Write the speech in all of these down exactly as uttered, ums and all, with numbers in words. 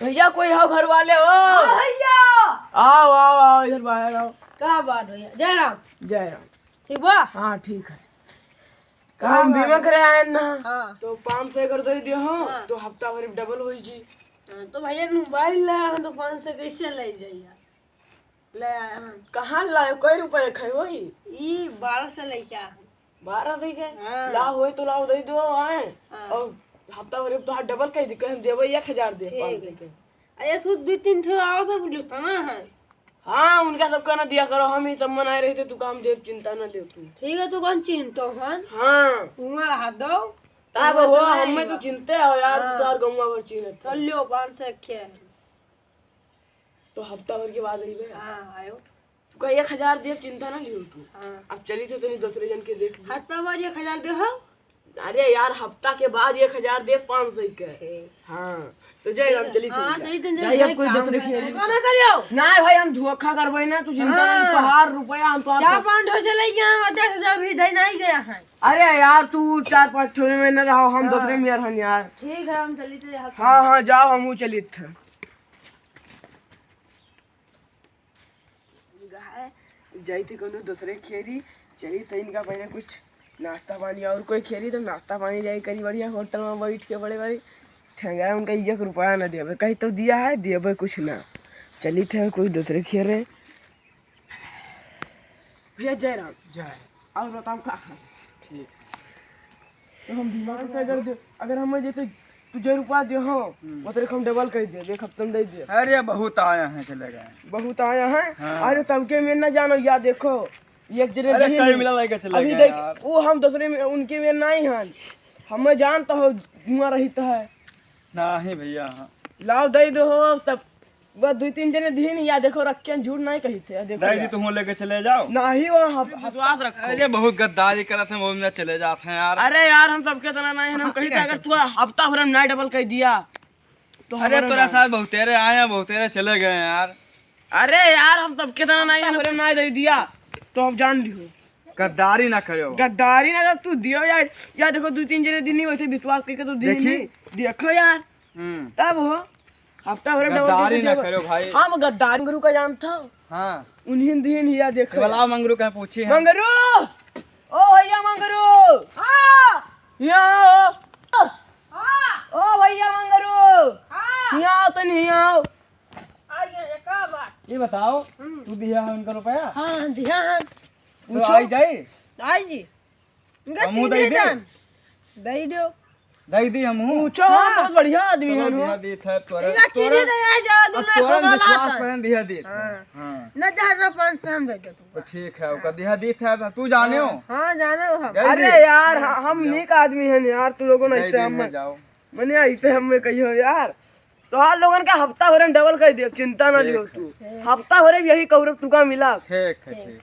भैया, कोई हो घर वाले हो? हाँ भैया। आओ, आओ, आओ, इधर बाहर आओ। का बात भैया? जय राम। जय राम। ठीक बा? हाँ, ठीक है। का हम बात? बीमा करे आए ना। हाँ। तो पाँच सौ अगर दे दियो हो, हाँ। तो हफ्ता भर डबल होई जी। हाँ, तो भैया मोबाइल लाया हम तो पाँच सौ कैसे ले जाइए? ले आया हम। कहाँ लाए? कई रुपए खाए वही? ई बारह सौ लेके आया हम। बारह सौ के? हाँ। लाओ, होई तो लाओ, दे दो, आए। हाँ। और हफ्ता भर तो हाथ डबल कर दी, कहीं देबे एक हजार दे, ठीक पाँच सौ है। के। अरे तू दो तीन ठो आवा सब जुटाना है। हाँ, उनका सब कहना दिया करो, हम ही सब मनाए रहे थे, तू काम दे, चिंता ना ले तू। ठीक है, तू कौन चिंता हन? हाँ। उहाँ हाथ दो। तब उहाँ हो, से नहीं हमें बा। तू चिंते हो यार, तू हाँ। तार गौवा भर चिन्हत तो है। लियो, पाँच सौ रखे हैं। तो हफ्ता भर के बाद अइबे। हाँ, आयो। तू का एक हजार देब, चिंता ना लियो तू। हाँ। अब चली तो तनी दूसरे जन के देख ली। हफ्ता भर एक हजार दे हो? अरे यार, हफ्ता के बाद एक हजार देब, पाँच सौ के। ठीक। हाँ, तो जय राम, ठीक है। चली तू। हाँ, चली तू, जाइए, जय कोई राम। दूसरे खेल। कौन करियो? ना भाई, हम धोखा करबे ना, तू चिंता हाँ। नहीं, तोहार रुपया हम तोहार चार पाँच ठो से लेके आए, दस हजार भी दे नहीं गया है। अरे यार, तू चार पाँच ठो में न रहो, हम हाँ। दूसरे में हन यार। ठीक है, हम चली थे यहाँ। हाँ, हाँ, जाओ, हमहू चली थे। गाय जाई थी कोनो दूसरे खेरी, चली तो इनका पहले कुछ नाश्ता पानी और कोई खेरी तो नाश्ता पानी जाई करी बढ़िया होटल में बैठ के बड़े बड़े ठेंगरा उनका एक रुपया न देबे, कहीं तो दिया है देबे कुछ ना। चली थे कोई दूसरे खेरे। भैया जय राम। जय। और बताओ का है? ठीक। तो हम बीमा को क्या कर दे, अगर हमें जैसे तू जे रुपया दे हो, हम्म। वो तेरे को हम डबल कर दे, एक हफ्ते में दे दे। अरे बहुत आया है, चले गए। बहुत आया है? हाँ। अरे तब के में ना जानो, या देखो, एक जने अरे दीन कई मिला लेके चले अभी गए देख, यार। वो हम दूसरे में, उनके में नहीं हन। हमें जानता हो, धुआं रहित है। नहीं भैया, हाँ। लाओ दे दो हो, तब बस दो तीन जने दीन, या देखो रख के झूठ नहीं कही थे, या देखो दाई जी, यार। तुम लेके चले जाओ। नहीं, वो हफ-, विश्वास रखो। अरे बहुत गद्दारी करत हैं, वो में चले जाते हैं यार। अरे यार, हम सबके तना नहीं, हम कही थे, अगर तू हफ्ता भर में नहीं डबल कर दिया, तो अरे हमारा तोरा ना। साथ बहुतेरे आए हैं, बहुतेरे चले गए हैं यार। अरे यार, हम सबके तना नहीं, हफ्ता भर में नहीं दे दिया, तो हम जान लियो। गद्दारी ना करो। गद्दारी ना कर, तू दियो यार। या देखो, दो तीन जने दिन नहीं वैसे विश्वास करके तो दिन देखी? नहीं। देखो यार। हम्म। तब हो, हफ्ता भर में डबल गद्दारी ना करो भाई। हम गद्दार मंगरू का जानता हो। हाँ। उन्हीं दिन ही या देखो। बुलाओ मंगरू का पूछी हम। मंगरू! ओ भैया मंगरू! हाँ। यहाँ आओ। हाँ। ओ भैया मंगरू! हाँ। यहाँ आओ, तनी यहाँ आओ। आ गया, ये का बात? ये बताओ, हम्म। तू दिया है उनका रुपया? हाँ, दिया है। तो पूछो। आई जाई? आई जी। इनका हमहू चिन्ह दई दे। जान। दई दो। दई दी हमहू। पूछो, हाँ। बहुत बढ़िया आदमी चलो, है, दिया दी थे तोरे। इनका चिन्ह तोरे, दे, आ जा, अब दुनिया तोरे खबर विश्वास आता है। पर दिया दी थे। हाँ। हाँ। न जा, जा, पाँच सौ हम दे दे तुमको। तो ठीक है, ओका दिया दी थे, अब तू जाने हो? हाँ, जाने हो हम। दे अरे दी। यार, हाँ, हम जाओ। नीक आदमी हैं यार, तू लोगों ने दे ऐसे दी हम है, जाओ। मने ऐसे हम में कही हो यार। तो आप लोगन का हफ्ता भरे में डबल कर दिया, चिंता ना ठीक लियो है। तू। हफ्ता भरे में यही कौरक तुका मिला। ठीक है, ठीक। ठीक।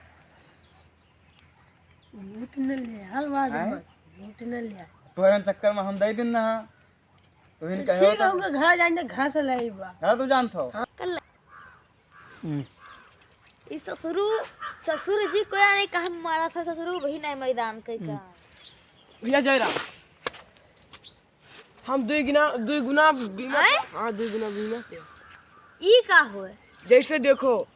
लूट न ले, हाल बात हैं? मत, लूट न ले। तोहरे चक्कर में हम दे दिन ना। तू ही ठीक कहो है, तो। उनके घर जाएंगे, घर से ले बा। हाँ, तू जानत हो। हाँ, कर ले। हम्म। ई ससुरू, ससुर जी को या नहीं कहा मारा था ससुरू, वही नहीं मैदान के हम्म। का। भैया जय राम। हम दुई गुना, दुई गुना बीमा आय? हाँ, दुई गुना बीमा से। ई का होए? जैसे देखो,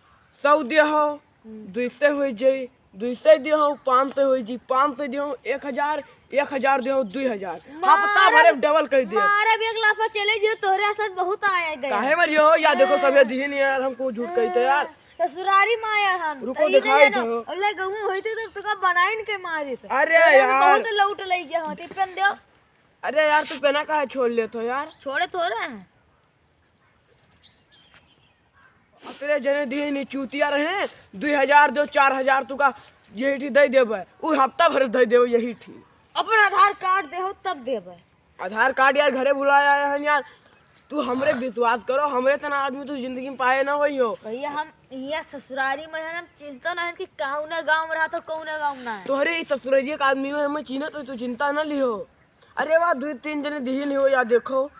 सौ दे हो, हम्म। दुई सौ हो जाई, दुई सौ दे हो, पाँच सौ हो जाई, पाँच सौ दे हो, एक हजार, एक हजार दे हो, दुई हजार। मारे, हफ्ता भरे डबल कर दे। मारे भी एक लाफा चले जियो, तोहरे असर बहुत आए गए। काहे मरियो हो? या देखो, हाँ। सभे दीन यार, हमको झूठ कहते यार। ससुरारी माया हम। रुको, तो ई दिखाई नहीं दो। जानो। अल्लाह गऊ होई तो तब तो का बनाइन के मारी थे। अरे तो यार। बहुत लौट लई गया हो, टिफिन दो। अरे यार, तू पेना काहे छोड़ लेत हो यार? छोड़े थोड़े हैं। अतरे जने दिए नी चूतिया रहे, दुई हजार दो, चार हजार तू का यही ठी दे देबे, उ हफ्ता भर दे देबे यही ठी। अपन आधार कार्ड दे हो तब देबे। आधार कार्ड यार घरे भुलाए आए हैं यार, तू हमरे विश्वास करो, हमरे तना आदमी तू जिंदगी में पाए ना होई हो। भैया हम यहाँ ससुरारी में है, हम चिंता ना है कि कौने गाँव में रहता, कौने गाँव में ना है। तोहरे इस ससुरारिये का आदमी में हमें चिन्हत हो, तू चिंता ना लिहो। अरे वाह, दुई तीन जने दिहिन हो या देखो।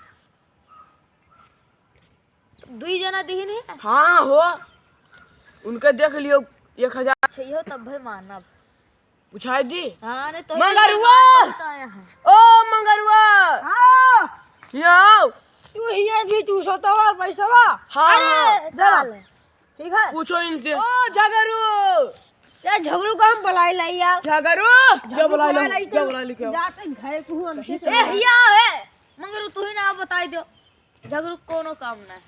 दुई जना दिहिन है? हाँ हो, उनके देख लियो, एक हजार। अच्छा, यो तब भाई मानब। बुझाई दी? हाँ, नहीं तो मंगरुआ! बहुत आया है। ओ मंगरुआ! हाँ। यहाँ आओ। तू हियाँ जी, तू सतावा पैसवा। हाँ, अरे, हाँ। चल। ठीक है? पूछो इनसे। ओ, झगरू। या झगरू का हम बुलाई लाई यार। झगरू, झगरू क्या बुलाई लाई, लाई, क्या तो बुलाई लेके आओ। जाते घर को हम ए, हिया है। मगर तू ही ना बताई दो। झगरू कोनो काम ना।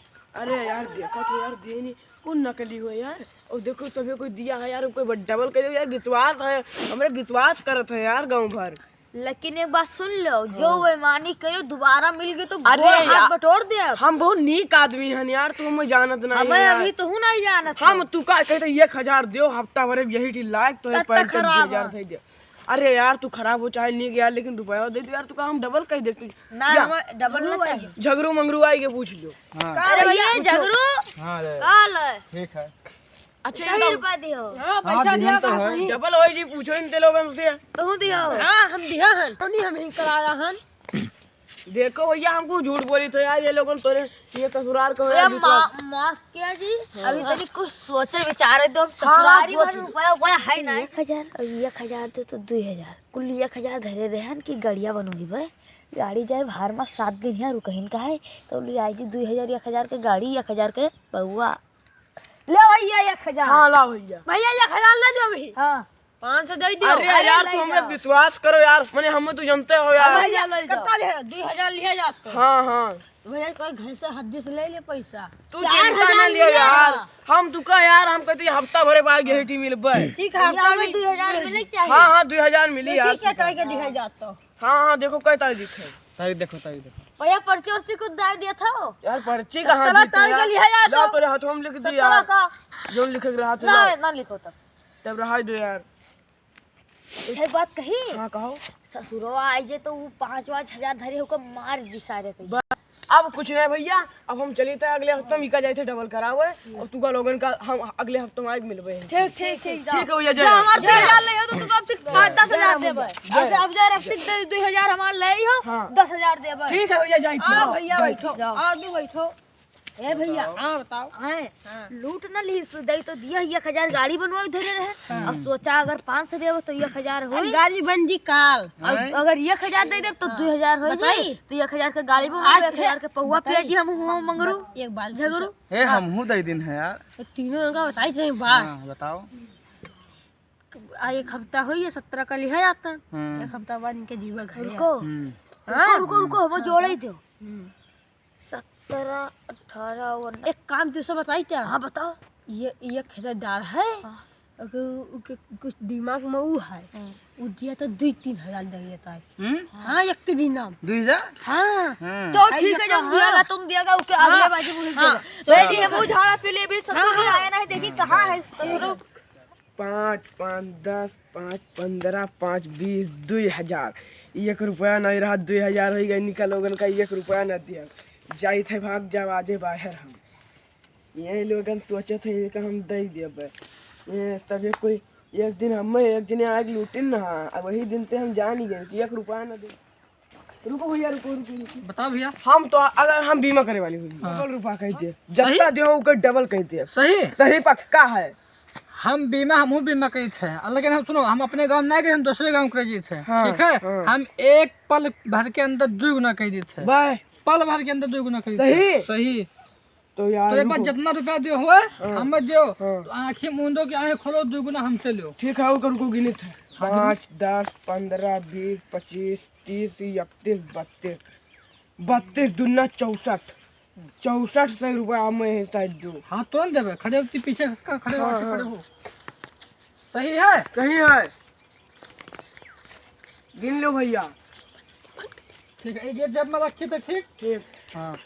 अरे यार, देखो तो यार, देनी कौन नकली हो यार। और देखो, तभी कोई दिया है यार, कोई डबल कर दो यार, विश्वास है, हमरे विश्वास करत है यार गाँव भर। लेकिन एक बात सुन लो, जो हाँ। बेईमानी करो, दोबारा मिल गए तो अरे गोड़ हाथ यार, बटोर दे अब। हम बहुत नीक आदमी हन यार, तू हमें जानत नहीं हमें है यार। अभी तो हूँ नहीं जानत हम हो। तू का कहते एक हजार दियो, हफ्ता भर यही ठी लायक तो है तब तक पैंट खराब दे हजार है। दे दे। अरे यार, तू खराब हो चाहे नीक यार, लेकिन रुपया दे दे यार, तू का हम डबल कह दे तू। ना, या। हमें डबल ना चाहिए। झगरू मंगरू आई के पूछ लो। हाँ। का अरे भैया, भैया, पूछो। झगरू? हाँ, ले। का ले? ठीक है। अच्छा, सही ये रुपया दियो। हाँ, हाँ, पैसा दिहन दिया तो बा है। सही। डबल होई जी, पूछो इनते लोगन से। तू दियो। हाँ, हम दिया हन। तोनी हम ही कराया हन। देखो भैया, हमको झूठ बोली तो यार, ये लोगन तोरे, ये ससुराल को अरे यार, विश्वास। मा-, माफ किया जी। हाँ। अभी तनी कुछ सोचे विचारे दो, हम हाँ, ससुरारी सोच भर लो। रुपया, रुपया है ना। एक हजार और एक हजार दे तो दुई हजार, कुल एक हजार धरे रहन कि गड़िया बनोगी बे। गाड़ी जाए भार मा सात दिन यहाँ रुकहिन का है, तो ले आई जी दुई हजार, एक हजार के गाड़ी, एक हजार के पौवा। ले भैया, एक हजार। हाँ, ला भैया। भैया, एक हजार ले दो अभी। हाँ। पाँच सौ दे दो। अरे अरे, यार, ले तू हमें जाओ। विश्वास करो यार, मने हमें तो जानते हो यार। अब भैया, ले जाओ। कितना ले? दुई हजार लिया जात तो। हाँ, हाँ। भैया, कोई घर से हद से ले ले पैसा। तू चार हजार चिंता ना लियो लिया। यार, हम तू का यार, हम कहते हफ्ता भरे बाद यही टी मिलबे। ठीक है, भैया, हफ्ता हमें में दुई हजार मिले के चाहिए। हाँ, हाँ, दुई हजार मिली देखिए, यार। क्या तारीख के दिखाई जात तो। हाँ, हाँ, देखो, कै तारीख है? तारीख देखो, तारीख देखो। भैया, पर्ची उर्ची कुछ दे दिया था वो? यार, पर्ची कहाँ सत्रह दी था तारीख यार? के लिया यार ला, तो। तोरे हाथों में लिख दी सत्रह यार। का। जौन लिखे के रहा था ना, ला। ना लिखो तब। तब रहा दो यार। अच्छा, एक बात कही? हाँ, कहो। ससुरवा आई जे तो वो पाँच, पाँच हजार धरे होकर मार दी सारे के। बस, अब कुछ नहीं भैया, अब हम चली थे अगले हफ्ते में इका जाए थे डबल करावे, और तू का लोगन का हम अगले हफ्ते में आके मिलबे। ठीक, ठीक, ठीक, जाओ। ठीक है भैया, जय जय राम। हमार दुई हजार ले हो तो तू कम से कम पाँच, दस हजार देबे। जय। अब, अब जा रक्षित दे दुई हजार हमार ले हो, हाँ। दस हजार देबे। ठीक है भैया, जाए हाँ थे। भैया, जाए बैठो। थे। आओ, तू बैठो। ए भैया। हाँ, बताओ। हैं? हाँ। लूट न ली, सु-, दई तो दिया, एक हजार गाड़ी बनवाई धरे रहे। हाँ। और सोचा अगर पाँच सौ देबो तो एक हजार होई। गाड़ी बन जी काल। और हैं? अगर एक हजार दे देब तो हाँ। दुई हजार होई बताई? जी। तो एक हजार के गाड़ी बनवाई, आज एक हजार के पौवा पिया जी, हम हुआ मंगरू। एक बार झगरू। ए, हाँ। हम हूँ दई दिन है यार। तो तीनों का बताई थे बात। हाँ, बताओ। आ, एक हफ्ता होई है, सत्रह का लिहा जाता। हम्म। एक हफ्ता बाद इनके जीवा घरे रुको। हम्म। हाँ। रुको, रुको, रुको, हमें जोड़े ही दो। हम्म। सत्रह, अठारह, उन्नीस। एक काम दूसरा बताई क्या? हाँ, बताओ। ये, ये खेतदार है। हाँ। अगर उके कुछ दिमाग में ऊ है। हाँ। ऊ दिया तो दुई तीन हजार दे देता है। हम्म? हाँ, एक के दिन नाम। दुई हजार? हाँ। हाँ। तो ठीक है, जब हाँ। दियागा, तुम दियागा, उके हाँ। अगले बाजी मुझे हाँ। देगा। चलो। बैठी है, वो झाड़ा पी ले, भी ससुर हाँ। आया नहीं, देखी हाँ। कहाँ है ससुर। पाँच, पाँच, दस, पाँच, पन्द्रह, पाँच, बीस, दुई हजार। एक रुपया नहीं रहा, दुई हजार हो गए, निकल लोगन का एक रुपया न दिया। जाइत है, भाग जाओ, आजे बाहर हम। ये लोगन सोचत है कि हम दे देबे। ये सभी कोई एक दिन हमें एक जने आग लूटिन ना, अब वही दिन से हम जान ही गए कि एक रुपया न दे। रुको भैया, रुको, रुको, रुको। बताओ भैया। हम तो, अगर हम बीमा करे वाली हुई, हाँ। डबल रुपया कह दे, सही? जितना दे हो, ओकर डबल कह दे। सही? सही पक्का है। हम बीमा, हमहू बीमा करी थे, लेकिन हम, सुनो, हम अपने गाँव ना गए, हम दूसरे गाँव करे जी थे, हाँ, ठीक है? हाँ। हम एक पल भर के अंदर दुई गुना कह दी थे। बस। पल भर के अंदर दुई गुना कह दी थे। सही? सही। तो यार, तो एक बार रुको। जितना रुपया दियो हुआ, हाँ। हमें दियो। हाँ। तो आँखें मूंदो कि आँखें खोलो, दुगुना हमसे लो। ठीक है, ओकर को गिनित है। हाँ, गिनो। पाँच, दस, पन्द्रह, बीस, पच्चीस, तीस, इकतीस, बत्तीस। बत्तीस दुना चौसठ। चौसठ सौ रुपया हमें है शायद दो। हाँ, तुरंत देबे। खड़े हो, पीछे का खड़े हो, हाँ, आगे हाँ। खड़े हो। सही है? सही है। गिन लो भैया। ठीक है, ये जेब में रखी तो ठीक? ठीक। हाँ।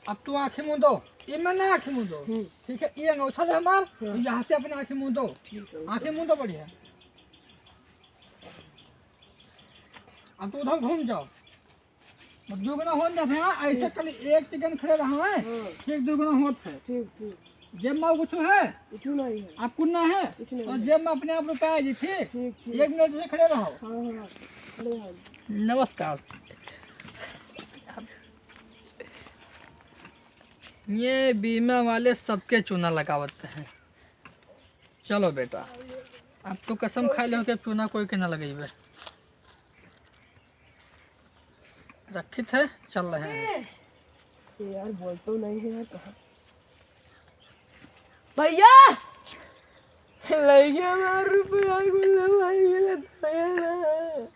अब तू आँखें मूंदो, ये मैं ना आँखें मूंदो। हम्म। ठीक है, ये अंगूठा ले हमार, हाँ। यहाँ से अपने आँखें मूंदो। ठीक है, OK। आँखें मूंदो बढ़िया। अब तू उधर घूम जाओ। अब दुगुना होत जात है, हाँ, ऐसे ठीक। खाली एक सेकंड खड़े रहो, हैं? हाँ। ठीक दुगुना होत है। ठीक, ठीक। जेब में कुछ है? कुछ नहीं है। आपको ना है? कुछ नहीं तो है। जेब में अपने आप रुपया है जी, ठीक? ठीक, ठीक। एक मिनट से खड़े रहो। हाँ, हाँ, खड़े रहो। नमस्कार। ये बीमा वाले सबके चूना लगावत हैं। चलो बेटा, अब तो कसम खा लो कि चूना कोई के ना लगेबे। रखित है, चल रहे हैं। ए यार, बोल तो नहीं है यार, कहाँ? भैया, लइ गया हमार रुपया, कुल्लू भाई, मिला दो यार।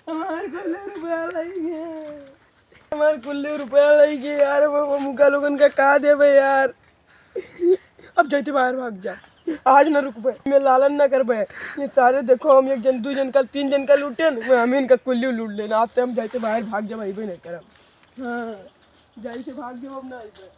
हमार कुल्लू रुपया लइ गया, हमार कुल्लू रुपया लइ गया यार। वो, वो मुका लोगन का का देबे यार? अब जाइते बाहर भाग जा, आज ना रुकबे, मैं लालन ना करबे। ये सारे देखो, हम एक जन, दू जन का, तीन जन का लूटे न, मैं हम इनका कुल्लू लूट लेना। आज से हम जाइते बाहर भाग जा, अइबे नहीं करब। हाँ, जाइते भाग जा, अब ना अइबे।